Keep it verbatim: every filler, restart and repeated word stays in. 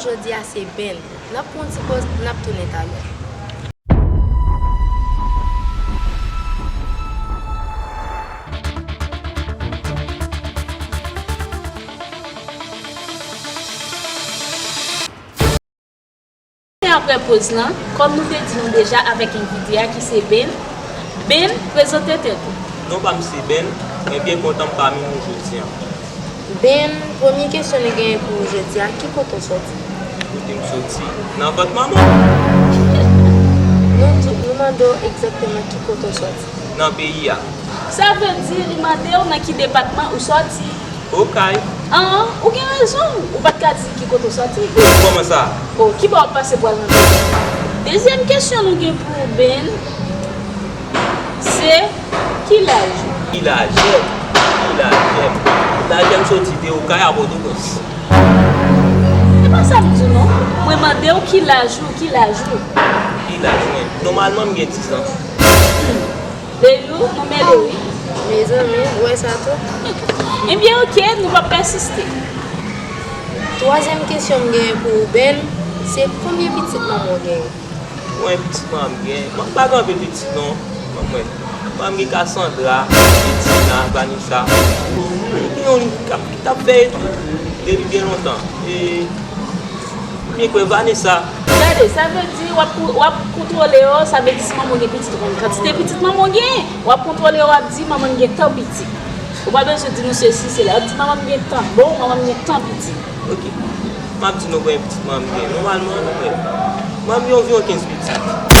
Jodi a se Ben. N ap pran yon ti poz, n ap tounen talè. Apre poz lan, kòm nou te di nou deja avèk envite a ki se Ben, Ben, prezante tèt ou. Non pa m se Ben, mwen byen kontan m pami nou jodi a. Ben, premye kesyon nou genyen pou ou jodi a, ki kote w soti? Kote m soti? Nan vant manman m. Nou tou, nou mande w egzakteman ki kote w soti. Nan peyi a. Sa vle di li mande w nan ki depatman ou soti. Okay. An, ou gen rezon, ou pa t ka di ki kote w soti. Kòman sa? O, ki bò w ap pase pou al nan peyi a? Dezyèm kesyon nou gen pou ou, Ben, se ki laj ou? Ki lajè? Ki lajè? Lajè m soti de Okay a Pòtoprens. Se pa sa m di w non. Mwen mande w ki laj ou, ki laj ou? Ki laj mwen? Nòmalman m gen diz an. Leyou, nou mele wi. Mezanmi, ou wè sa tou? Ebyen, oke, nou p ap pèsiste. Twazyèm kesyon m genyen pou ou, Ben, se konbyen pitit manman w genyen? Mwen, pitit manman m genyen, manman m pa gen anpil pitit non. Manman m, manman m gen Cassandra, Edina, Vanessa. Gen yon ki ap, ki t ap fè etid depi byen lontan. E Byen kwè Vanessa. Gade, sa vle di w ap, w ap kontwole yo, sa vle di si manman w gen pitit, ou konn kantite pitit manman w gen, w ap kontwole yo, w ap di manman m gen tan pitit. Ou pa bezwen di nou sesi, sela. W ap di manman m gen tan, bon, manman m gen tan pitit. Ok. M ap di nou konbyen pitit manman m gen. Nòmalman, nou konn. Manman m gen anviwon kenz pitit.